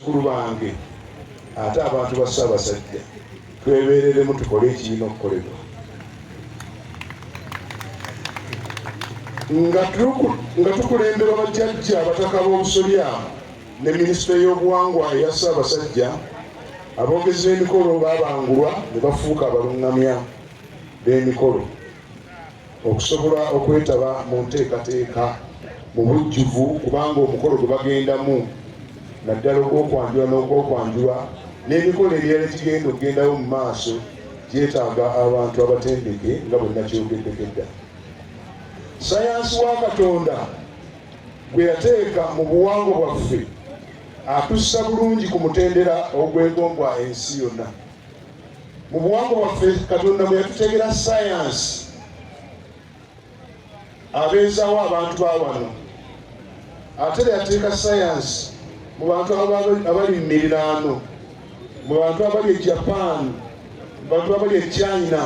Bazzukulu bange ate abantu ba Ssaabasajja twebeereremu tukole ekirina okukolebwa. Nga tukulemberwa bajjajja abataka b'obusolya ne minisitule y'obuwangwa eya Ssaabasajja, aboogezi b'emikolo baabangulwa ne bafuuka abalungamya b'emikolo okusobola okwetaba mu nteekateeka mu bujjuvu kubanga omukolo gwe bagendamu naddala ogw'okwanjula n'ogw'okwanjulwa n'emikolo emirala egigenda okugendawo mu maaso gyetaaga abantu abatendeke nga bwe nakyogeddeko edda. Sayansi wa Katonda gwe yateeka mu buwangwa bwaffe atussa bulungi ku mutendera ogwegombwa ensi yonna. Mu buwangwa bwaffe Katonda mwe yatuteekera sayansi abeezaawo abantu ba wano, ate era yateeka sayansi mu bantu abali mu miriraano, mu bantu abali e Japan, mu bantu abali e China,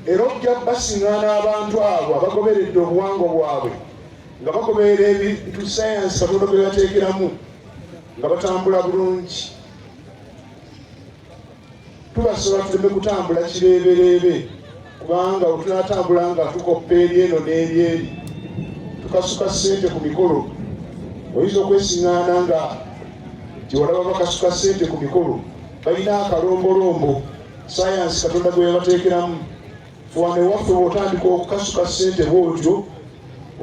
era okujja basiŋŋaana abantu abo abagoberedde obuwangwa bwabwe nga bagoberera ebintu sayansi Katonda gwe yateekeramu nga batambula bulungi. Tubasaba tuleme kutambula kireebereebe kubanga wetunatambula nga tukoppa ebyeno n'ebyeri tukasuka ssente ku mikolo. Oyinza okwesiŋŋaana nga gyewalaba bakasuka ssente ku mikolo balina akalombolombo sayansi Katonda gwe yabateekeramu. Wano ewaffe bw'otandika okukasuka ssente bw'otyo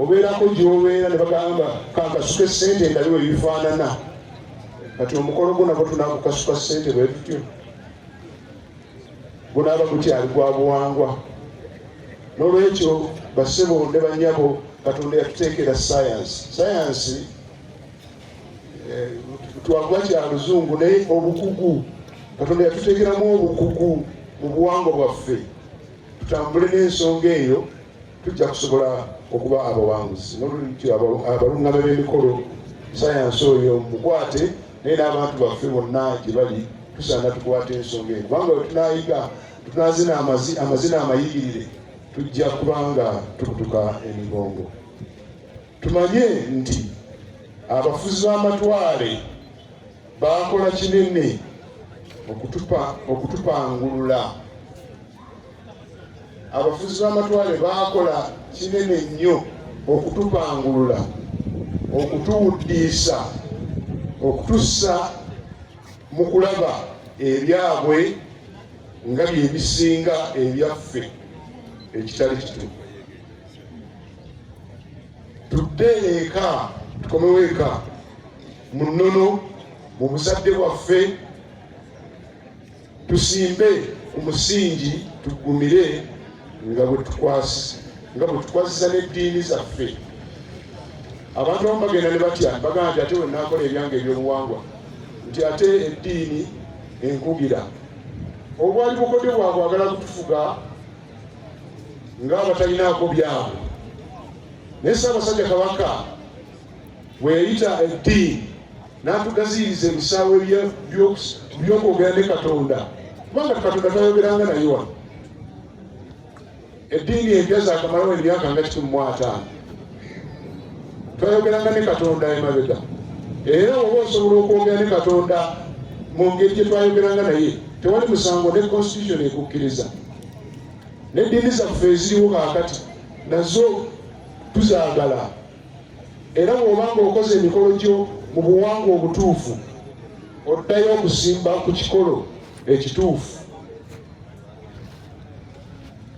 obeerako gy'obeera ne bagamba kankasuke ssente ndabe bwe bifaanana. Kati omukolo gwo nagwo tunagukasuka ssente bwe tutyo gunaaba gukyali gwa buwangwa. N'olwekyo bassebo ne bannyabo, Katonda yatuteekera sayansi. Sayansi twakuba kya luzungu naye obukugu Katonda yatuteekeramu obukugu mu buwangwa bwaffe. Tutambule n'ensonga eyo tujja kusobola okuba abawanguzi. N'olwekyo abalungama b'emikolo sayansi oyo mukwate, naye n'abantu baffe bonna gye bali tusaana tukwate ensonga eyo, kubanga bwe tunaayiga tunazina amazina amayigirire tujja kubanga tukutuka emigongo. Tumanye nti abafuzi b'amatwale baakola kinene okutupangulula. Abafuzi b'amatwale baakola kinene nnyo okutupangulula, okutuwuddiisa, okutussa mu kulaba ebyabwe nga bye bisinga ebyaffe, ekitali kituufu. Tudde eka, tukomewo eka mu nnono, mu buzadde bwaffe, tusimbe ku musingi, tuggumire nga bwe tukwasisa n'eddiini zaffe. Abantu abamu bagenda ne batya, bagamba nti ate bwe nnaakola ebyange ebyobuwangwa, nti ate eddiini enkugira. Obwali bukodyo bwa kwagala kutufuga ng'abatalinaako byabwe. Naye Ssaabasajja Kabaka bwe yayita eddiini n'atugaziyiriza ebisaawe by'okwogera ne Katonda, kubanga Katonda tayogeranga naye wano. Eddiini empya zaakamalawo emyaka nga 150, twayogeranga ne Katonda emabega. Era oba osobola okwogera ne Katonda mu ngeri gye twayogeranga naye, tewali musango, ne constitution ekukkiriza. N'eddiini zaffe eziriwo kaakati nazo tuzaagala, era bw'oba ng'okoze emikolo gyo mu buwangwa obutuufu, oddayo okusimba ku kikolo ekituufu.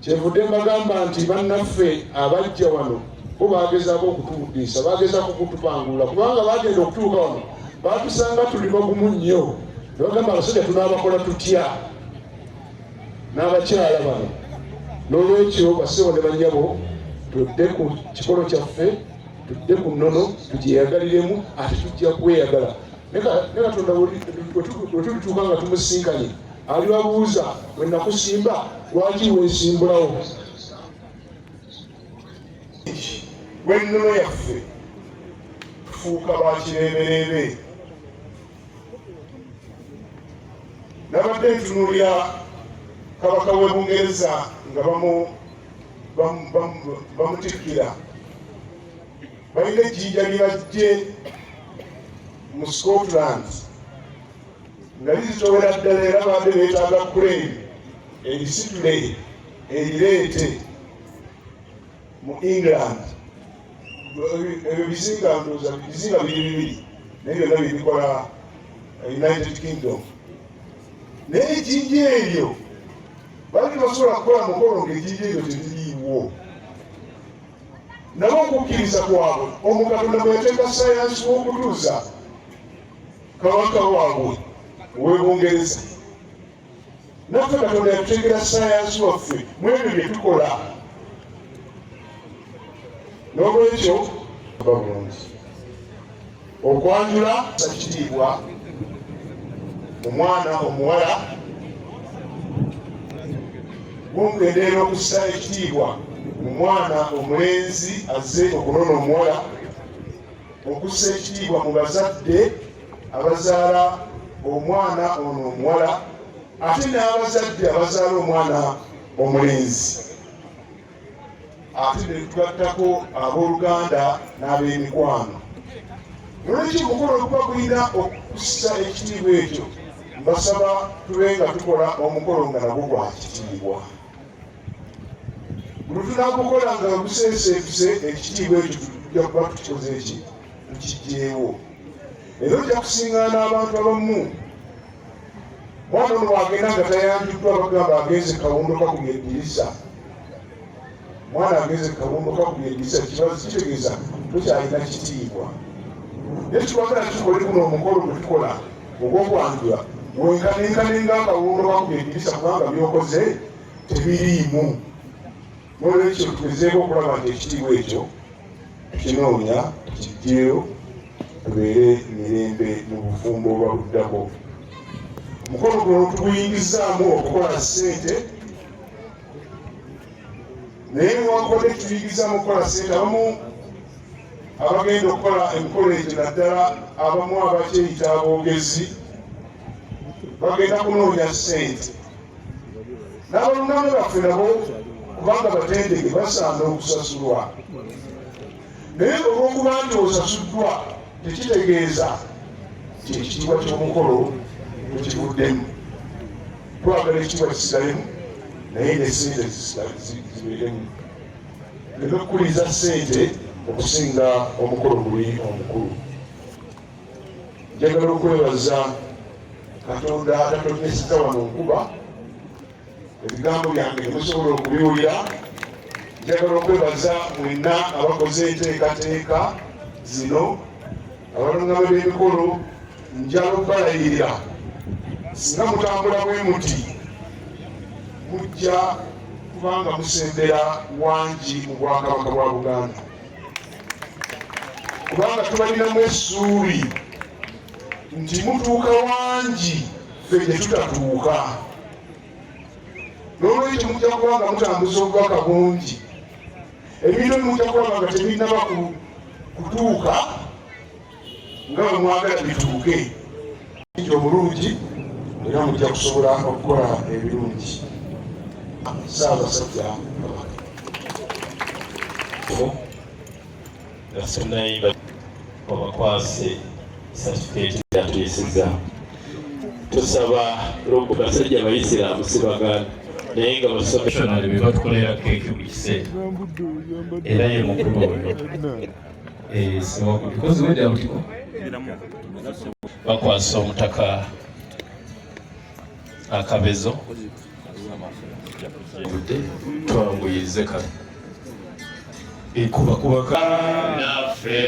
Kyenvudde mbagamba nti bannaffe abajja wano bo bagezaako okutuwuddiisa, bagezaako okutupangulula, kubanga bagenda okutuuka wano batusanga tuli bagumu nnyo, ne bagamba abasajja tunaabakola tutya n'abakyala bano. N'olwekyo bassebo ne bannyabo, tudde ku kikolo kyaffe, tudde ku nnono, tugyeyagaliremu, ate tujja kweyagala. Ne Katonda bwe tulituuka nga tumusinkanye alibabuuza, bwe nakusimba lwaki weesimbulawo? Bw'ennono yaffe tufuuka ba kireebereebe. Nabadde ntunuulira Kabaka w'e Bungereza nga bamutikkira, balina ejjinja lye bajje Mu Scotland nga lizitowera ddala, era babadde beetaaga crane erisitule erireete mu England. Ebyo bizinga, ndowooza bizinga biri bibiri, naye byonna byebikola United Kingdom. Naye ejjinja eryo bali tebasobola kukola mukolo ng'ejjinja eryo teririiwo. Nabo okukkiriza kwabwe omwo Katonda bwe yateeka sayansi w'okutuuza kabaka waabwe ow'e Bungereza, naffe Katonda yatuteekera sayansi waffe mu ebyo bye tukola. N'olwekyo ba bulungi okwanjula kitiibwa omwana omuwala, gungenderera okussa ekitiibwa mu mwana omulenzi azze okunona omuwala, okussa ekitiibwa mu bazadde abazaala omwana ono omuwala, ate n'abazadde abazaala omwana omulenzi, ate ne tugattako abooluganda n'ab'emikwano. Nolwekyo omukolo guba gulina okussa ekitiibwa ekyo. Mbasaba tube nga tukola omukolo nga nagwo gwa kitiibwa. Buli tunagukola nga guseeseetuse, ekitiibwa ekyo tujja kuba tukikoze eki tukiggyeewo. Era ojja kusiŋŋaana abantu abamu, mwana ono bwagenda nga tayanjuddwa, bagamba agenze kawundo kakubye eddirisa. Mwana agenze kawundo kakubye eddirisa kiba kitegeeza tokyalina kitiibwa. Naye twagala tukole guno omukolo gwe tukola ogw'okwanjula wenkanenkane ng'akawundo kakubye eddirisa, kubanga byokoze tebiriimu. Nolwekyo tugezeeko okulaba nti ekitiibwa ekyo tukinoonya tukijjeeyo, tubeere mirembe mu bufumbo oba buddako. Omukolo guno tuguyingizaamu okukola ssente, naye newankubadde tuyingizaamu okukola ssente, abamu abagenda okukola emikolo egyo, naddala abamu abakyeyita aboogezi, bagenda kunoonya ssente. N'abalungamya baffe nabo, kubanga batendeke, basaana okusasulwa. Naye olw'okuba nti osasuddwa tekitegeeza nti ekitiibwa ky'omukolo tukivuddemu. Twagala ekitiibwa kisigalemu, naye ne ssente zibeeremu. Tuleme kukuliza ssente okusinga omukolo guli omukulu. Njagala okwebaza Katonda atatonyeseza wano nkuba, ebigambo byange temusobola okubiwulira. Njagala okwebaza mwenna abakoze enteekateeka zino, abalungama b'emikolo. Njala okubalayirira, singa mutambula bwe muti, mujja kubanga musembera wangi mu Bwakabaka bwa Buganda, kubanga tubalinamu essuubi nti mutuuka wangi ffe gye tutatuuka. N'olwekyo mujja kuba nga mutambuza obubaka bungi, ebintu mujja kulaba nga tebinnaba kutuuka nga bwe mwagala bituuke obulungi, era mujja kusobola okukola ebirungi. Ssaabasajja Kabaka. Nga sinnayimba, obakwase certificate yatuyisiza. Tusaba lugu basajja Bayisiraamu, si Baganda, naye nga basomessionary be batukolera keeki buli kiseera, era ye mukulu oyo. Because wedda butiko bakwasa omutaka akabezo budde, twanguyize kano ekubakuba naffe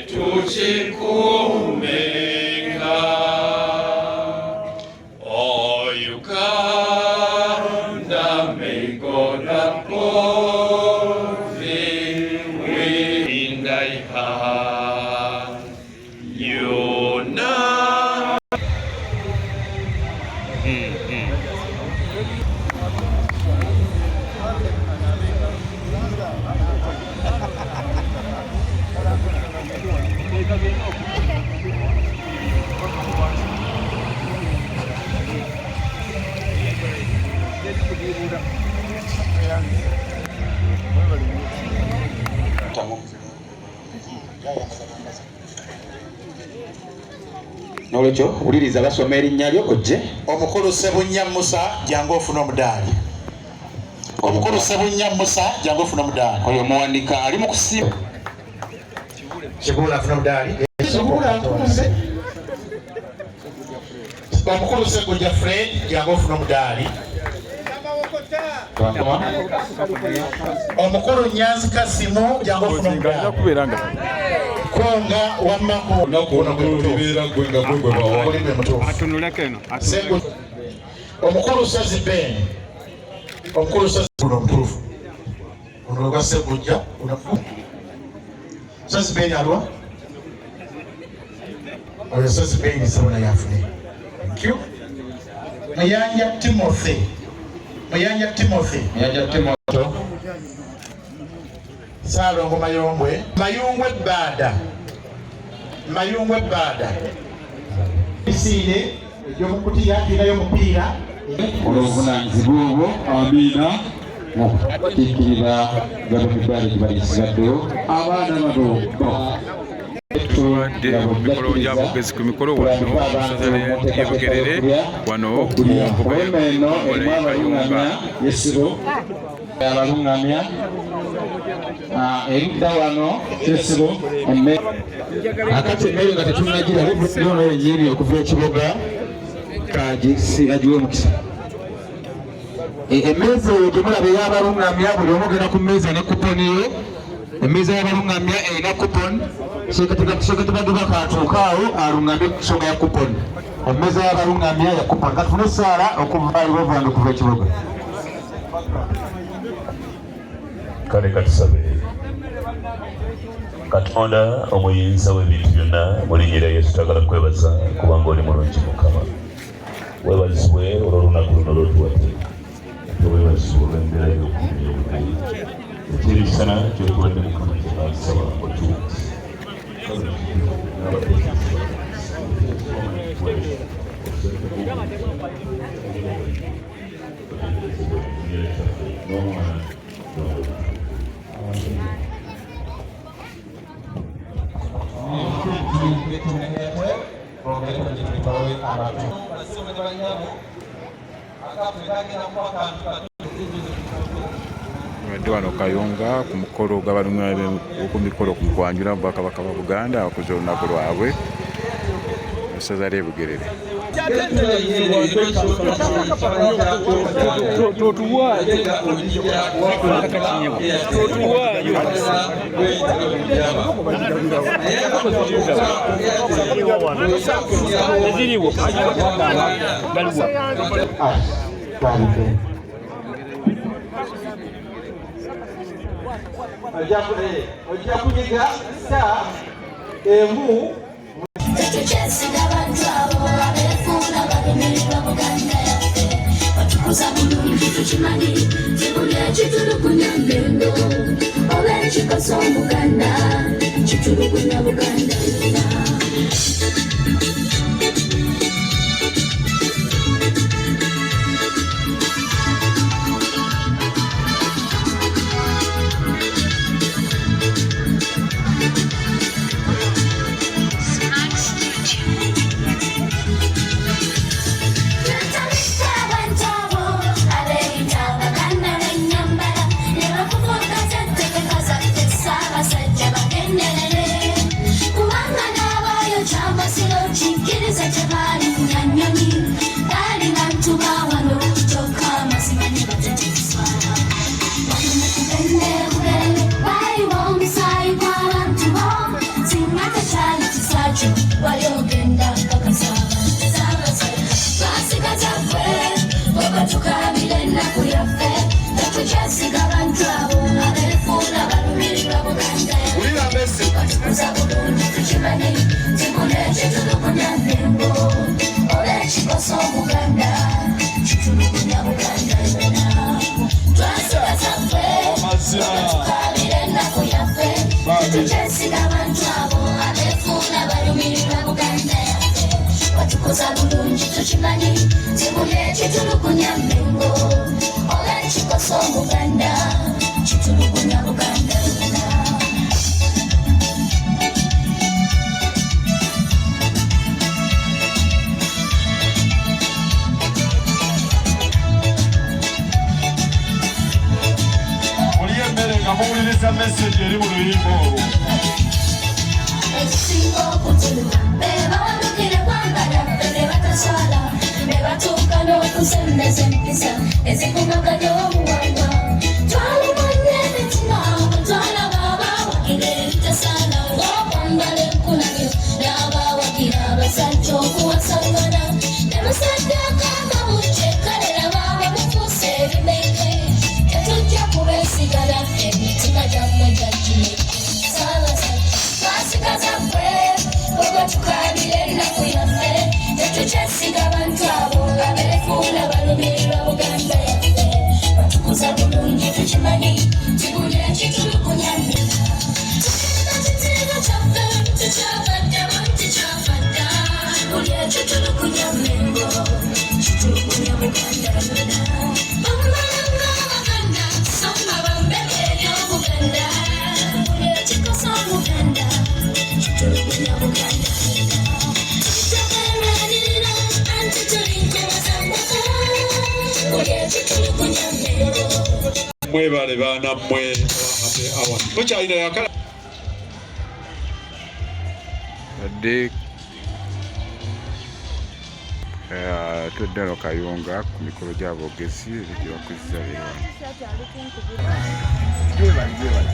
tukikuumenga. Oh, Uganda, may God uphold thee in thy hand. Unite. Ekiragiro kyo, wuliriza basoma erinnya lyo ojje. Omukulu Sebunnya Musa, jangu ofune omudaali. Omukulu Sebunnya Musa, jangu ofune omudaali. Oyo muwanika ali mu kusiima. Kibula afune omudaali. Omukulu Segujja Fred, jangu ofune omudaali. Omukulu Nyanzi Kasimu, jangu ofune omudaali. Kunga wamma Olunaku olubeera gwe nga gwe gwe bawa. Omukulu Ssozi Ben, omukulu Ssozi guno omutuufu, guno gwa Segujja, guno Ssozi Ben alwa oyo Ssozi Ben sabona yafune. Thank you. Muyanja Timothy, Muyanja Timothy, Muyanja Timothy. Saalongo Mayongwe, Mayungwe Bbaada, Mayungwe Bbaada. Bisiire egy'omukutiya tulinayo omupiira. Olw'obuvunaanyizibwa obwo, Amiina. Okukiikirira gaba emidaali gibali gisigaddeyo. Abaana bano Tubadde ku mikolo gy'abogezi ku mikolo wano mu ssaza ly'e Bugerere wano mu mbuga Weema eno y'e erimu Kayunga. abalungamya y'essiro abalungamya erudda wano ky'essiro akati emmere nga tetunnagira ono yennyini okuva ekiboga agiwe omukisa. Emmeeza eyo gye mulaba ey'abalungamya, buli omu ogenda ku mmeeza ne kuponi ye. Emmeeza y'abalungamya erina kuponi. Sekatebadduka katuuka awo alungamye ku nsonga ya kuponi. Emmeeza y'abalungamya ya kuponi. Katufune essaala okuva Reverend okuva ekiboga. Kale katusabe. Katonda omuyinza w'ebintu byonna, mu linnya lya Yesu twagala kwebaza kubanga oli mulungi Mukama. Weebazibwe olw'olunaku luno lw'otuwadde. Ate weebazibwe olw'embeera y'okumira obugayi. Eky'emisana ky'otuwadde Mukama kyebasaba otuwulize. N'omwana Tubadde wano Kayunga ku mukolo gw'abalungamya ku mikolo ku kwanjula mu Bwakabaka bwa Buganda abakuza olunaku lwabwe mu ssaza ly'e Bugerere. Ojja kunyiga star emu. Tetukyesiga bantu abo abeefuula balumirirwa Buganda yaffe. Batukuza bulungi tukimanyi, kibuli ekitulugunya Mmengo oba ekikosa Omuganda kitulugunya Buganda yonna. Tutamika abantu abo abeeyita Abaganda b'ennyambala ne bakuvuga entegeka zaffe. Ssaabasajja bagenderere, kubanga n'abaayo kyamasiro kikkiriza tebalinnya nnyonyi, baali bantu ba wano, kyokka amazima ne batetekuswala. Wano ne tugende Bugerere bayiwa omusaayi gw'abantu bo, singa tekyali kisa kyo wali ogenda kakasa. Ssaabasajja twasigaza ffe bwe tukabira ennaku yaffe. Tetukyesiga bantu abo abeefuula balumirirwa Buganda yaffe. Batukuza bulungi tukimanyi, kibuli ekitulugunya Mmengo oba ekikosa Omuganda kitulugunya Buganda yonna. Twasigaza ffe bwe tukabira ennaku yaffe. Tetukyesiga bantu abo abeefuula balumirirwa Buganda yaffe. Batukuza bulungi tukimanyi, kibuli ekitulugunya Mmengo oba ekikosa Omuganda kitulugunya Buganda yonna. Okuwuliriza message eri mu luyimba olwo. Ekisinga okutuluma be bawandukira eggwanga lyaffe ne bataswala ne batuuka n'okusembeza empisa ezikumaganya obuwangwa. Twalumwa nnyo emitima bwe twalaba abawagira ebitasaana ng'okwambala enkunamyo n'abawagira abasajja okuwasangana ne basaddaaka amabujje. Kale laba bamufuuse ebimeke. Tetujja kubeesiga naffe, emitima gyammwe gyajjulekko. Ssaabasajja twasigaza ggwe bwe tukaabira ennaku yaffe. Tetukyesiga bantu abo abeefuula balumirirwa Buganda yaffe. Batukuza bulungi tukimanyi kiguli ekitulugunya tugenda kitiibwa kyaffe tikyava dda tikyava dda. Buli ekitulugunya Mengo kitulugunya Buganda yonna. Bambalanga Abaganda so nga bambega ery'Obuganda. Buli ekikosa Omuganda kitulugunya Buganda yonna. Tujja anti tuli nkobazambaka. Buli ekitulugunya Mengo. Mwebale baana mmwe. Happy hour mukyalina yakala. Badde tudde wano Kayunga ku mikolo gy'aboogezi gye bakuzza leero wano.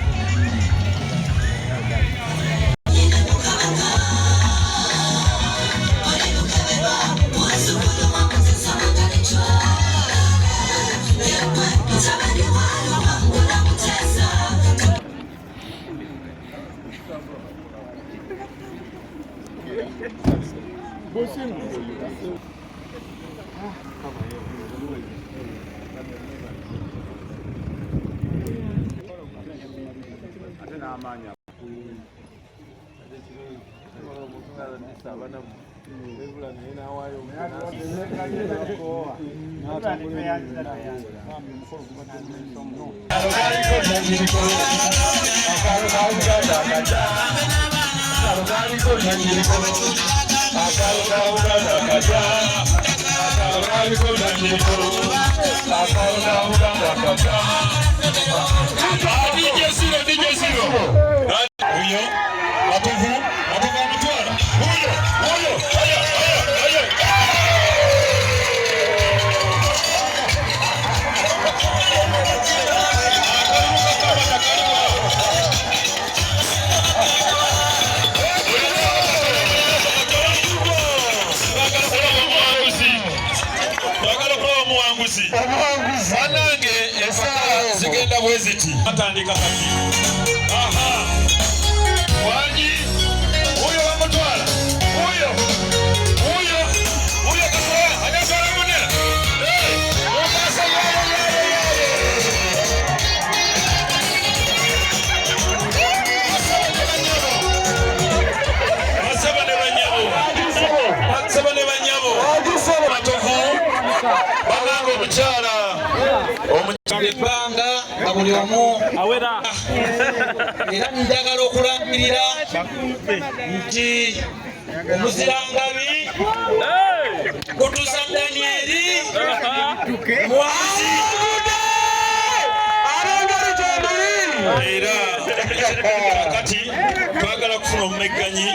Huyo Matovu, Matovu amutwala huyo huyo, haya haya haya. Twagala kulaba omuwanguzi. Bannange, essaawa zigenda bwe ziti, batandika kati. Aha, wangi huyo bamutwala huyo huyo huyo, kasala agatwala munne. Eh, Mukasa, yaye yaye yaye. Basaba ne banyabo, basaba ne banyabo, Matovu banange, omukyala. Ebbanga nga buli omu era njagala okulangirira nti omuzirangabi Kutusa Danieri mwazi era kakati twagala kufuna omumegganyi.